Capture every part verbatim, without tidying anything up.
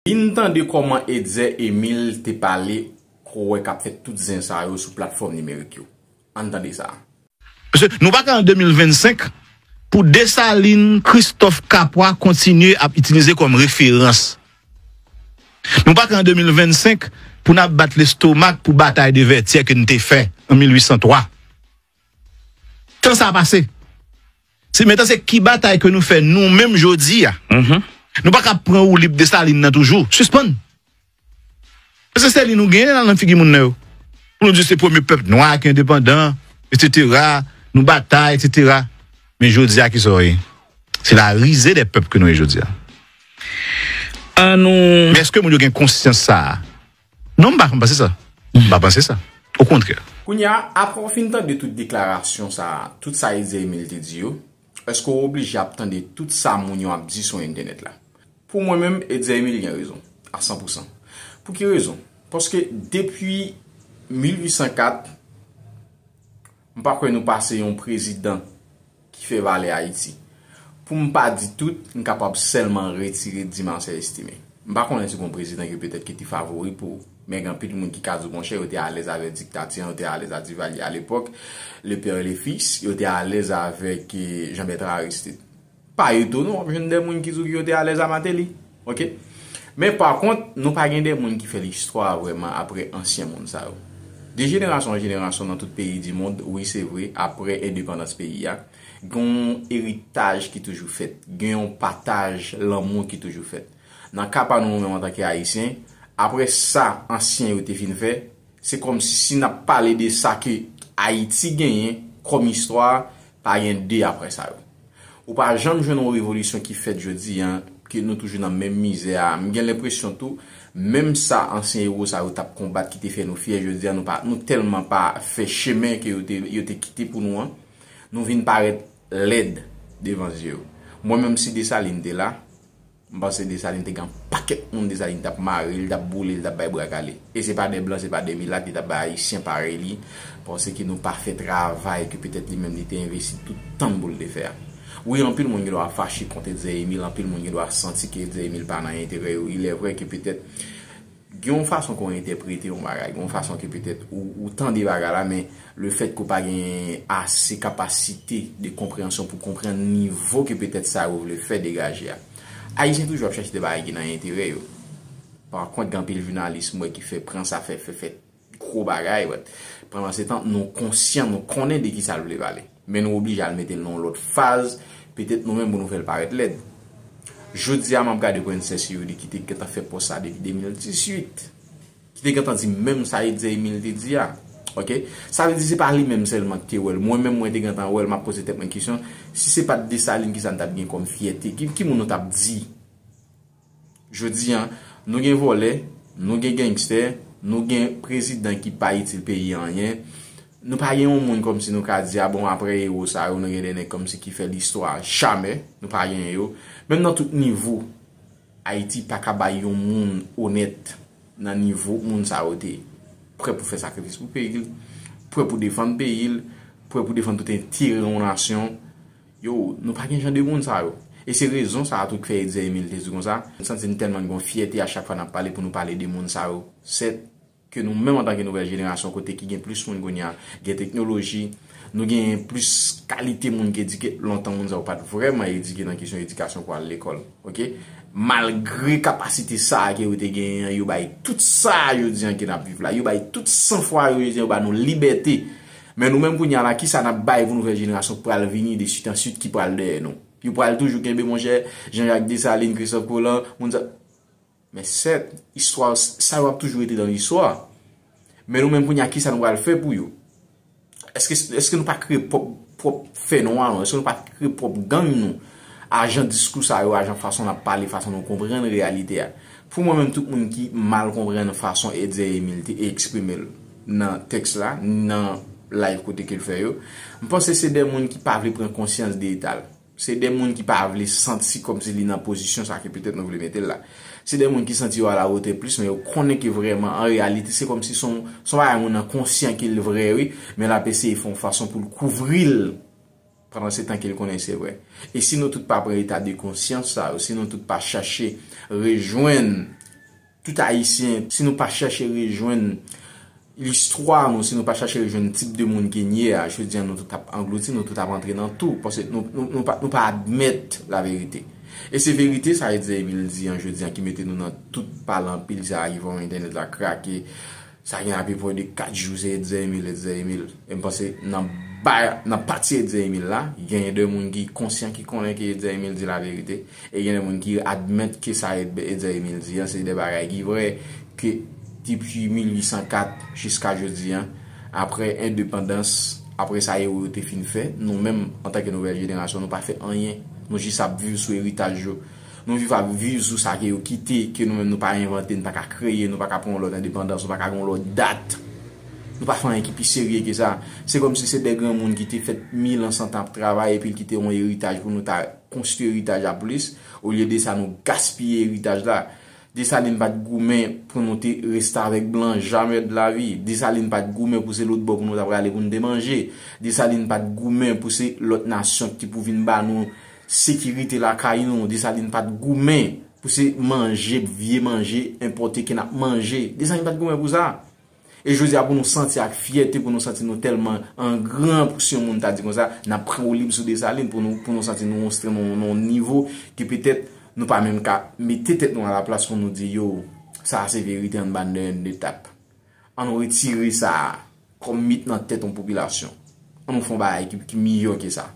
Vin tande kòman Etzer Emile te pale, kwè k ap fè tout zen sa yo sou platfòm nimerik yo. Ann tande sa. Paske nou pa ka an de mil vennsenk pou Desalin, Kristòf, Kapwa kontinye ap itilize kòm referans. Nou pa ka an de mil vennsenk pou n ap bat lestomak pou batay de Vètyè ke n te fè an mil uit san twa. Tan sa pase. Se mentan se ki batay ke nou fè nou menm jodi a. Nou pa ka pran woulib Desalin nan toujou. Sispann. Se sèl li nou genyen la nan figi moun nan yo. Pou nou di se premye pèp nwa ki endepandan, etsetera. Nou batay, etsetera. Men jodi a ki sa w ye? Se la rize dè pèp ke nou ye jodi a. An nou. Men èske moun yo gen konsyans sa a? Non, m pa, m pa panse sa. M pa panse sa. Okontrè. Kounye a, apre w fin tande tout deklarasyon sa a, tout sa Etzer Emile te di yo, èske w oblije ap tande tout sa moun yo ap di sou entènèt la? Pou mwen menm, Etzer Emile gen rezon, a san pou san. Pou ki rezon? Paske depi mil uit san kat, m pa kwè nou pase yon prezidan ki fè valè Ayiti. Pou m pa di tout, m kapab sèlman retire Di Marcel Estimé. M pa konnen si gon prezidan ki petèt ki te favori pou, men gen anpil moun ki ka di w, monchè, yo te alèz avèk diktati an, yo te alèz ak Duvalier alepòk, le père et le fils, yo te alèz avèk, eh, Jean Bertrand Aristide. Pa etonan w ap jwenn de moun ki di w ki yo te alèz a Martelly. Oke? Men pa kont, nou pa gen de moun ki fè listwa vrèman apre ansyen moun sa yo. De jenerasyon an jenerasyon nan tout peyi di mond, wi, se vre, apre endepandans peyi a, gen yon eritaj ki toujou fèt, gen yon pataj lanmou ki toujou fèt. Nan ka pa nou, nou menm antanke Ayisyen, apre sa ansyen yo te fin fè, se kòmsi si n ap pale de sa ke Ayiti genyen kòm istwa, pa gen de apre sa yo. Ou pa janm jwenn yon revolisyon ki fèt jodi a, ke nou toujou nan menm mizè a. M gen lenpresyon tou, menm sa ansyen ewo sa yo t ap konbat ki te fè nou fyè jodi a, nou pa, nou tèlman pa fè chemen ke yo te, yo te kite pou nou an, nou vin parèt lèd devan zye yo. Mwen menm si Desalin te la, m panse Desalin te gen pakèt moun Desalin t ap mare, li t ap boule, li t ap bay bra kale. E se pa de blan, se pa de milat, li t ap bay ayisyen parèy li, paske nou pa fè travay ke petèt li menm li te envesti tout tan l pou l te fè a. Wi, anpil moun gen dwa fache kont Etzer Emile, anpil moun gen dwa santi ke Etzer Emile pa nan enterè yo. Il est vrai ke petèt gen yon fason ke w entèprete yon bagay, gen yon fason ke petèt ou, ou tande bagay la, men le fait que w pa gen ase kapasite de konpreyansyon pou konprann nivo ke petèt sa yo vle fè degaje a. Ayisyen toujou ap chache de bagay ki nan enterè yo. Pa kont, gen anpil jounalis m wè ki fè pran sa, fè, fè, fè gwo bagay, but pandan se tan, nou konsyan, nou konnen de ki sa l vle pale. Men nou oblije al mete l nan yon lòt faz, petèt nou menm pou nou fè l parèt lèd. Jodi a, m ap gade Princess Yuri ki te gentan fè pòs sa depi de mil dizuit. Ki te gentan di menm sa Etzer Emile te di a. Oke? Sa vle di se pa li menm sèlman ki te wè l. Mwen menm, mwen te gentan wè l, m ap poze tèt mwen kesyon, si se pa t Desalin, kisa n t ap gen kòm fyète? Ki, ki moun nou t ap di? Jodi a, nou gen vòlè, nou gen gangstè, nou gen prezidan ki pa itil peyi a anyen. Nou pa gen yon moun kòmsi nou ka di, a bon, apre ewo sa yo, nou gen de nèg kòmsi ki fè listwa. Jamè, nou pa gen yo. Menm nan tout nivo, Ayiti pa ka bay yon moun onèt nan nivo moun sa yo te ye. Prè pou fè sakrifis pou peyi l, prè pou defann peyi l, prè pou defann tout enterè yon nasyon. Yo, nou pa gen jan de moun sa yo. E se rezon sa a tou ki fè Etzer Emile te di konsa. M santi n tèlman gen yon fyète a chak fwa n ap pale pou nou pale de moun sa yo. Sèt, ke nou menm antanke nouvèl jenerasyon kote ki gen plis moun kounye a, gen teknoloji, nou gen plis kalite moun ki edike. Lontan moun sa yo pa t vrèman edike nan kesyon edikasyon pou al lekòl. Oke? Malgre kapasite sa a ke yo te genyen an, yo bay tout sa a jodi a ke n ap viv la. Yo bay tout sanfwa yo jodi a, yo ba nou libète. Men nou menm kounye a la, kisa n ap bay pou nouvèl jenerasyon k pral vini de swit an swit ki pral dèyè nou? Yo pral toujou kenbe monchè Jean-Jacques Dessalines, Christophe Colomb, moun sa. Men sèt, istwa, sa yo ap toujou rete nan listwa. Men nou menm kounye a, kisa nou pral fè pou yo? Èske, èske nou pa kreye pwòp, pwòp fènwa nou? Èske nou pa kreye pwòp gang nou? Ajan diskou sa yo, ajan fason n ap pale, fason nou konprann reyalite a. Pou mwen menm, tout moun ki mal konprann fason Etzer Emile te eksprime l nan tèks la, nan live kote ke l fè yo, m panse se de moun ki pa vle pran konsyans de eta l. Se de moun ki pa vle santi kòmsi li nan pozisyon sa ke petèt nou vle mete l la. Se de moun ki santi yo alawotè plis, men yo konnen ke vrèman, an reyalite, se kòmsi se yon, se yon bagay moun nan konsyan ke l vre, wi, men l ap eseye fè yon fason pou l kouvri l pandan se tan ke l konnen se vre. E si nou tout pa pran eta de konsyans sa yo, si nou tout pa chache rejwenn Tout Ayisyen, si nou pa chèche rejwenn listwa nou, si nou pa chèche rejwenn tip de moun ke n ye a, jodi a nou tout ap anglouti, nou tout ap antre nan tou, paske nou, nou, nou pa, nou pa admèt laverite. E se verite sa Etzer Emile di an jodi a ki mete nou nan tout pale anpil sa a ki fè entènèt la krake. Sa gen apeprè de kat jou se Etzer Emile, Etzer Emile. E m panse nan ba, nan pati Etzer Emile la, genyen de moun ki konsyan, ki konnen ke Etzer Emile di laverite. E gen de moun ki admèt ke sa Ed-, Etzer Emile di an se de bagay ki vrè, ke depi mil uit san kat jiska jodi an, apre endepandans, apre sa ewo yo te fin fè, nou menm, antanke nouvèl jenerasyon, nou pa fè anyen. Nou jis ap viv sou eritaj yo. Nou viv ap viv sou sa ke yo kite, ke nou menm nou pa envante, nou pa ka kreye, nou pa ka pran yon lòt endepandans, nou pa ka gen yon lòt dat. Nou pa fè anyen ki pi serye ke sa. Se kòmsi se de granmoun ki te fèt mil an san tan ap travay epi l kite yon eritaj pou nou ta konstwi eritaj la plis. Olye de sa, nou gaspiye eritaj la. Desalin pa t goumen pou nou te reste avèk blan, jamè de la vi. Desalin pa t goumen pou se lòt bò pou nou ta prale pou nou te manje. Desalin pa t goumen pou se lòt nasyon ki pou vin ba nou sekirite lakay nou. Desalin pa t goumen pou se manje, vye manje enpòte ke n ap manje. Desalin pa t goumen pou sa. E jodi a, pou nou santi ak fyète, pou nou santi nou tèlman an gran, pou si yon moun ta di konsa, n ap pran woulib sou Desalin, pou nou, pou nou santi nou on strè, nou, nou on nivo ke petèt nou pa menm ka mete tèt nou alaplas pou nou di, yo, sa a se verite, ann ba n de, de tap. Ann retire sa a kòm mit nan tèt yon popilasyon. Ann nou fè yon bagay ki, ki miyò ke sa.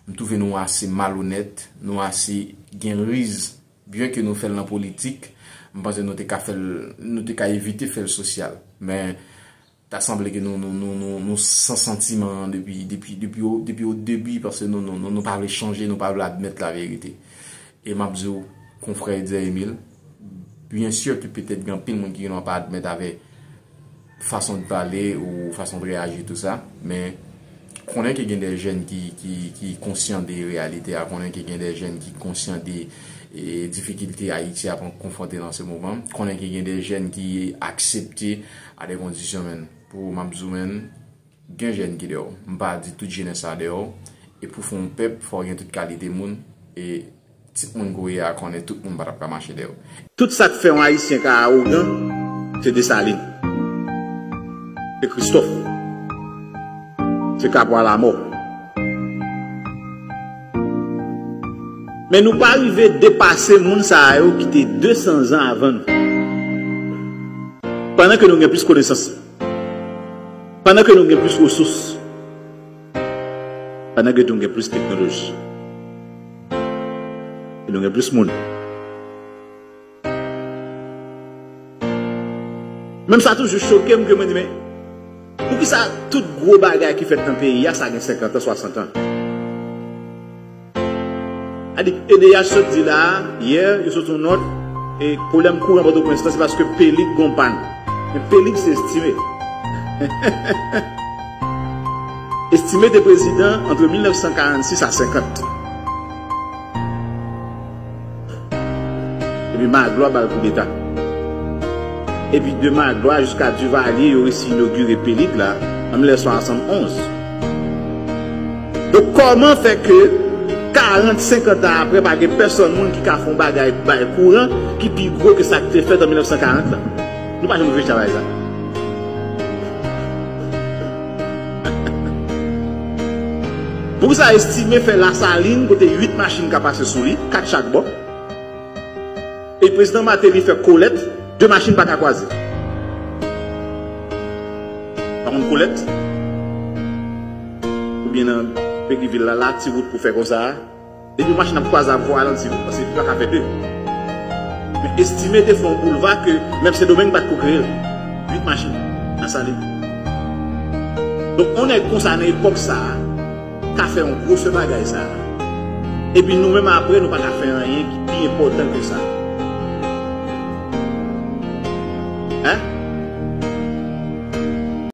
M twouve nou ase malonèt, nou ase gen riz. Byen ke nou fè l nan politik, m panse nou te ka fè l, nou te ka evite fè l sosyal. Men, ta sanble ke nou, nou, nou, nou, nou san santiman depi, depi, depi o, depi o debi, paske nou, nou, nou, nou pa vle chanje, nou pa vle admèt laverite. E m ap di w, konfrè Etzer Emile, byen si ke petèt gen anpil moun ki gen dwa pa admèt avè fason de pale ou fason de reyaji, tou sa. Men konnen ke gen de jèn ki, ki, ki konsyan de reyalite a, konnen ke gen de jèn ki konsyan de, e, difikilte Ayiti ap konfwonte nan se moman. Konnen ke gen de jèn ki aksepte a de kondisyon, men. Pou m ap di w, men, gen jèn ki dèyè w. M pa di tout jenès la dèyè w. E pou fè yon pèp, fò w gen tout kalite moun. E tip moun ke w ye a konnen tout moun pa t ap ka mache dèyè w. Tout sa k fè yon Ayisyen ka awogan, se Desalin. Se Kristòf. Se Kapwa Lamò. Men nou pa rive depase moun sa yo ki te de san zan avan nou. Pandan ke nou gen plis konesans, pandan ke nou gen plis resous, pandan ke nou gen plis teknoloji, ke nou gen plis moun. Menm sa toujou choke m ke mwen di, men, poukisa tout gwo bagay ki fèt nan peyi a, sa gen senkant an, swasant an? Sa di, E D H sot di la a, yè, yo sot yon nòt, e pwoblèm kouran Pòtoprens lan, se paske Pelig gon pàn. Men Pelig se Estimé. Estimé te prezidan antre mil nèf san karannsis a senkant. Epi Magloire ba l koudeta. Epi de Magloire jiska Duvalier, yo resi inogire Pelig la an mil nèf san swasannonz. Donk, kòman fè ke karant, senkant an apre, pa gen pèsòn moun ki ka fè yon bagay bay kouran ki pi gwo ke sa ki te fèt an mil nèf san karant la? Nou pa janm reflechi a bagay sa. Poukisa Estimé fè Lasalin kote uit machin ka pase sou li, kat chak bò? E prezidan Martelly fè Kolèt, de machin pa ka kwaze. Pa konn Kolèt? Oubyen nan Pegivil la, la ti wout pou fè konsa a. Depi yon machin ap kwaze ap voye al anti wout, paske li pa ka fè de. Men Estimé te fè yon boulva ke menm Sendomeng pa t ko kreye l. Uit machin nan Salin. Donk, yon nèg konsa nan epòk sa a, ka fè yon gwosè bagay sa a. Epi nou menm apre, nou pa ka fè anyen ki pi enpòtan ke sa.